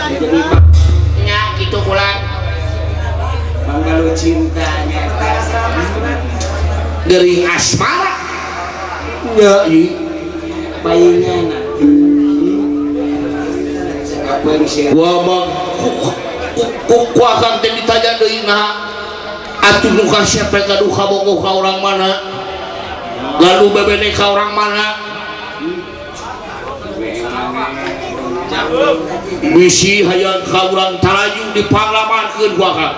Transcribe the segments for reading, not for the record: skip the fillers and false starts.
Jadi Nya kitu kula. Banggalu cintanya. Gering asmara. Nya ieu Paingan. Kapan sih? Gua mah ku akang teh ditanya deui, nah atuh nu kasep teh gaduh kabogoh ka urang mana, gaduh bebene ka urang mana, bisi hayang ka urang Taraju dipanglamarkeun ku akang.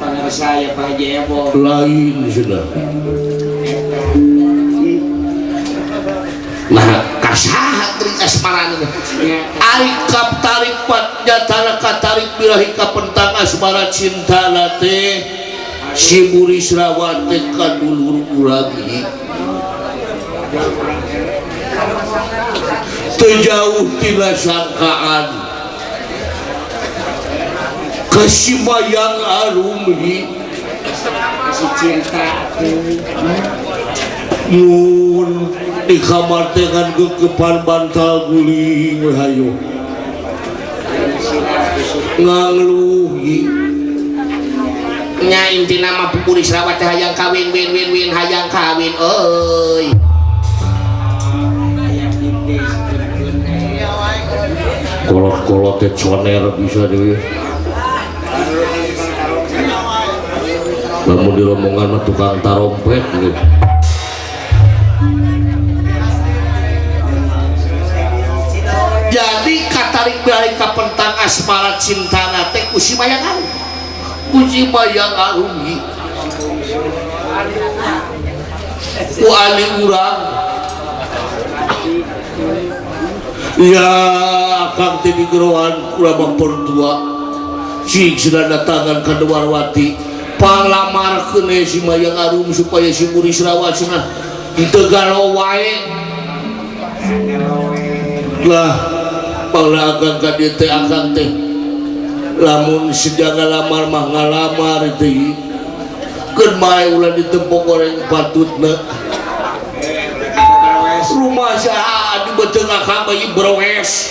Pangarsa ya Pak Haji Ebo. Lain sudah. Nah, kasaha gering asmara teh? Ari kap tarik pat nyatana katarik birahi kapentang asmara cintana teh si Burisrawa teh ka dulur urang ieu. Teu jauh tina sangkaan ka si Mayang Arum ieu. Si cinta tuh. Mun di kamar teh ngan gegepan bantal guling we hayo ngangluh ieu. Nya intina mah Burisrawa teh hayang kawin win win win hayang kawin euy. Hayang dindis. Kolot-kolot teh coner bisa deui. Lamun di rombongan mah tukang tarompet gitu. Jadi katarik balik ka pentang asmara cintana teh ku si Mayang Arum. Ku si Mayang Arum ieu. Ku ali urang. Ya akang teh digeroan ku mertua. Cing sudah datangan ka Dewarwati. Panglamarkeun si Mayang Arum supaya si Burisrawa cenah teu galau wae. Lah pangla akang ka dieu teh akang teh lamun seja ngalamar mah ngalamar teh keun bae ulah ditempok goreng patutna. Rumah saha di beuteung akang bayi browes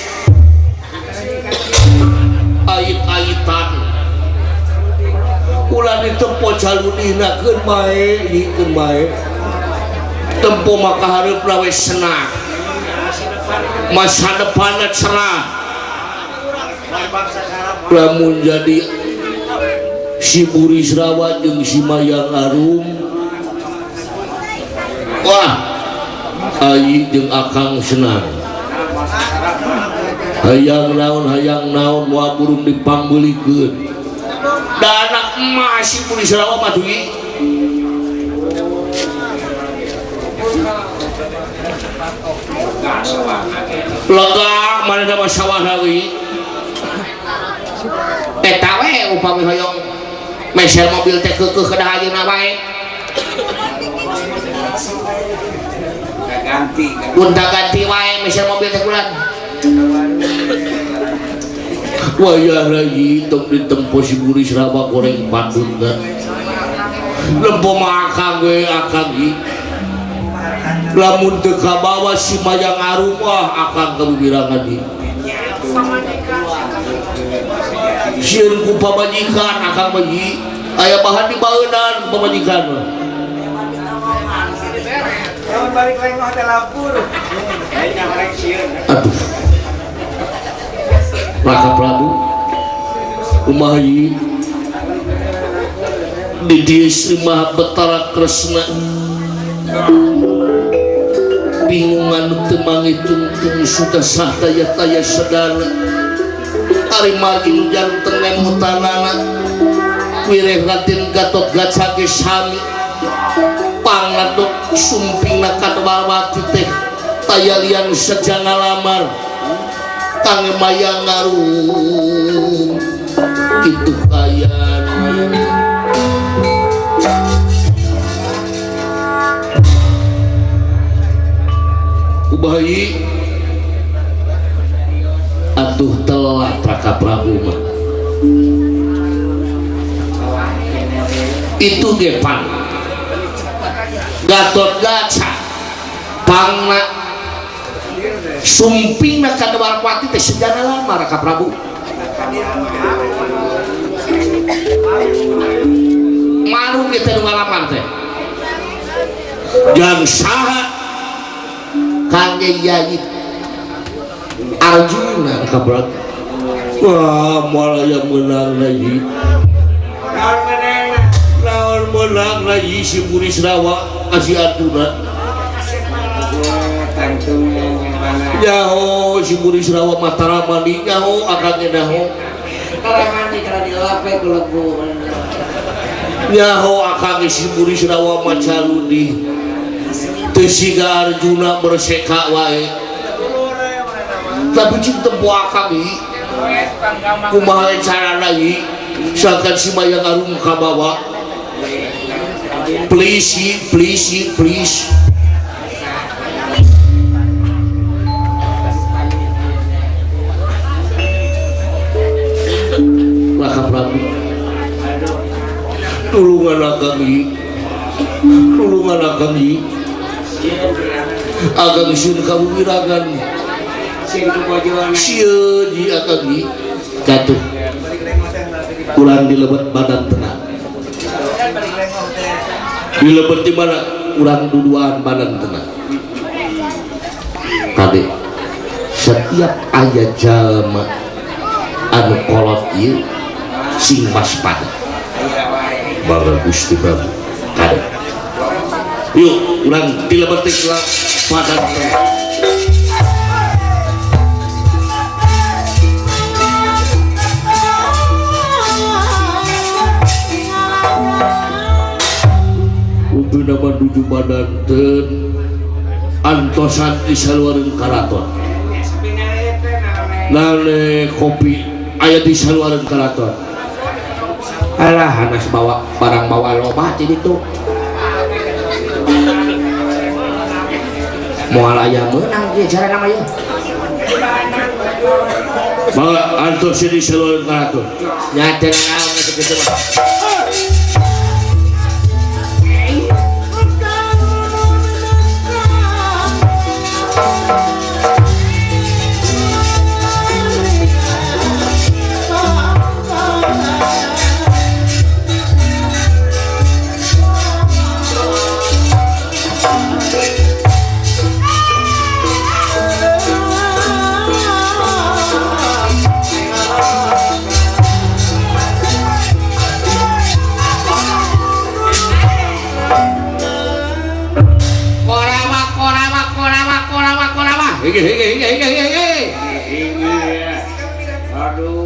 ait-aitan ulah ditempo calunina keun bae ieu keun bae tempo maka hareupna we senang masa depanna cerah. Lamun jadi si Burisrawa jeung si Mayang Arum, wah ayi jeung akang senang hayang naon moal burung dipangbeulikeun da anak emas si Burisrawa mah deui. Lega mana da sawah deui eta we upami hoyong meser mobil teh keukeuh kedah ayeuna wae. Ganti. Gonta ganti wae meser mobil teh kulan. Wayah lagi tong ditempo si Burisrawa goreng patutna. Lempo mah akang we akang ieu. Lamun teu kabawa si Mayang Arum wah akang kabibirangan ieu. Sieun ku pamajikan akang mah ieu. Aya bahan dibaeunan pamajikan mah. Aduh. Raka Prabu kumaha ieu? Di dieu Sri Maha Betara Kresna bingungan nu teu mangitungtung sudah sah daya-daya sadana ari margi nu janten lemutanana wireh Raden Gatotkaca ge sami pangaduk sumpingna ka Dwarwati teh taya lian seja ngalamar kang Mayang Arum kitu kayana. Bayi atuh telat Raka Prabu mah itu gepan Gatotkaca pangna Sumpingna ka Dwarapati teh sejana lama Raka Prabu. Malu kita nu ngalamar teh. Jang saha Kang Yai Arjuna Raka Prabu. Wah, moal aya meunang lagi. Naon meunang? Naon meunang lagi si Burisrawa ka si Arjuna. Tangtung mana? Nyaho si Burisrawa Mataramani nyaho akang ge nyaho. Taramani kana dilape ku lebu. Nyaho akang ge si Burisrawa Macaludi. Teu siga Arjuna berseka wae. Tapi cing tempo akang ieu. Kumaha carana ieu? Sangkan si Mayang Arum kabawa. Please, please, please. Raka Prabu, tulungan akang ieu, tulungan akang ieu. Akang sieun kabubiragan, sieun di akang ieu. Katuh, urang dilebet badan tenang. Dilebet di mana? Urang duduan badan tenang. Kade, setiap aya jalma anu kolot ieu sing waspada. Mangga Gusti Prabu. Kade. Yuk, urang dilebet teh badan tenang. Upina manuju Badanten antosan di saluareun karaton. Nale kopi aya di saluareun karaton. Alah hanas bawa barang bawa loba ti ditu. Moal aya meunang ieu carana mah ieu. Bawa antos di saluareun karaton. Nya teh naon kitu kitu mah.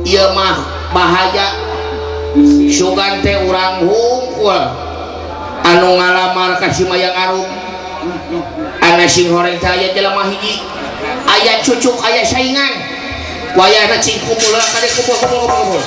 Ieu mah bahaya sugan teh urang hungkul anu ngalamar ka si Mayang Arum ana sing horeng teh aya jelema hiji aya cucuk aya saingan wayahna cing kumpul heula kade kumpul kumpul kumpul kumpul.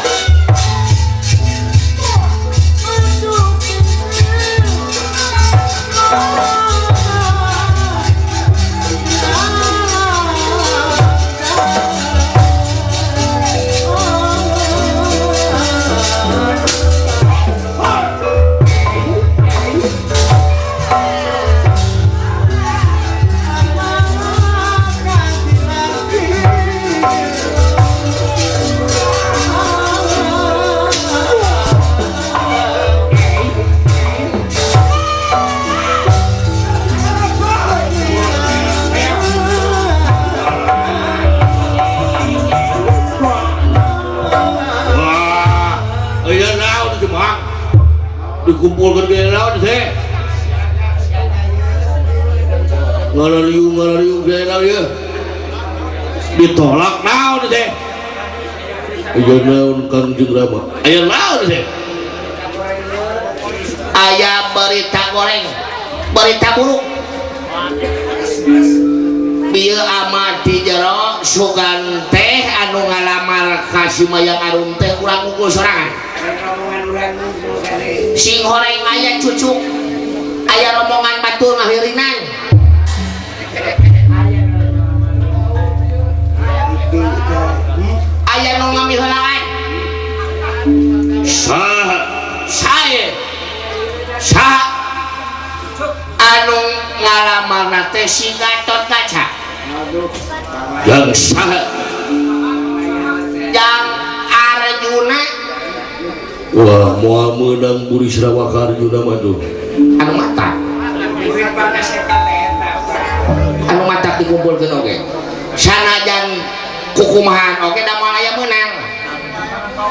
Dikumpulkan ke laut teh ngalaliung ke laut ya ditolak naon teh aya naon Kangjeng Rama aya naon teh aya berita goreng berita buruk bieu amat di jero sugan teh anu ngalamar ka si Mayang Arum teh urang unggul sorangan sing horeng aya cucuk aya rombongan batur ngahirinan aya nu ngamiheulaan saha sae saha anu ngalamarna teh si Gatot Kaca. Yang saha? Jang Arjuna. Wah, moal meunang Burisrawa ka Arjuna mah tuh. Anu mata. Anu mata dikumpulkeun oge. Sanajan kukumahan oge da moal aya meunang.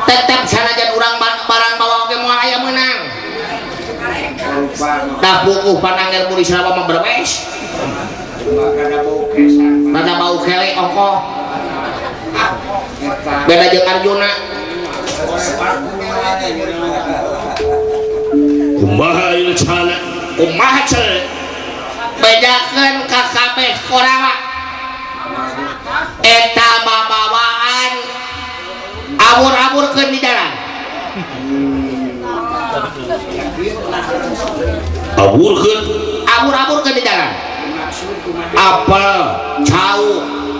Tetep sanajan urang barang bawa oge moal aya meunang. Da pukuh panangger Burisrawa mah berbes. Rada bau kele ongkoh. Beda jeung Arjuna. Kumaha ieu cana? Kumaha cana? Bedakeun ka kabeh Korawa. Eta babawaan abur-aburkeun di jalan. Aburkeun, abur-aburkeun di jalan. Apel, cau,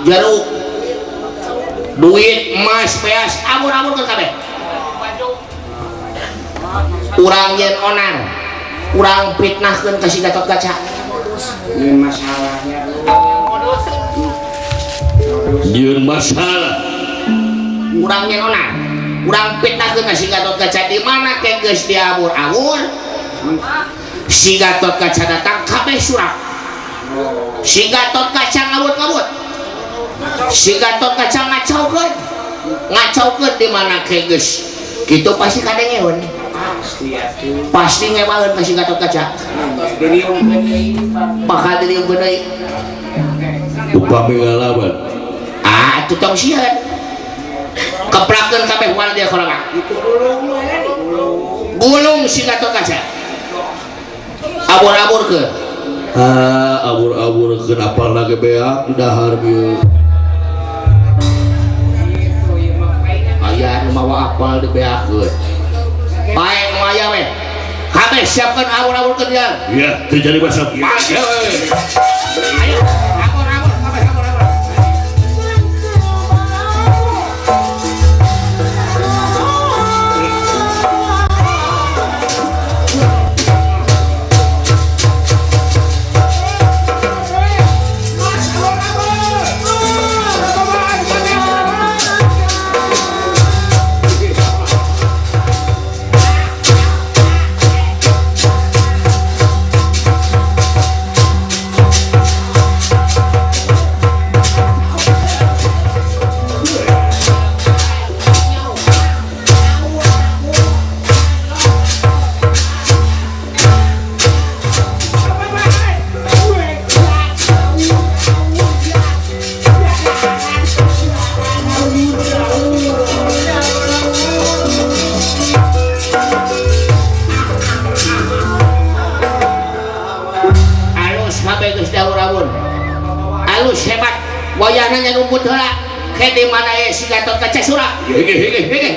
jeruk, duit, emas, beas, abur-aburkeun kabeh. Urang yen onar, urang fitnahkeun ka si Gatotkaca. Ini masalahnya. Nyeun masalah. Urang yen onar, urang fitnahkeun ka si Gatotkaca di mana ke geus diabur-abur. Si Gatotkaca datang kabeh surak. Si Gatotkaca ngabut-ngabut. Si Gatotkaca ngacaukeun. Ngacaukeun di mana ke geus kitu pasti kadengeun. Pasti ngewaeun ka si Gatotkaca. Bakal diriungkeun deui. Upami ngalaman. Ah, atuh tong sieun. Keprakeun kabeh warga Korawa. Gulung si Gatotkaca. Abur-aburkeun. Ah, abur-aburkeun apalna ge beak di dahar bieu. Aya nu mawa apal dibeakeun. Bae nu aya we. Kabeh siapkeun abur-aburkeun dia. Ya, teu jadi masalah. Ayo, abur-abur kabeh abur-abur. Alus hebat wayahna nya rumput heula ke di mana ye si Gatotkaca sura. Hege hege hege.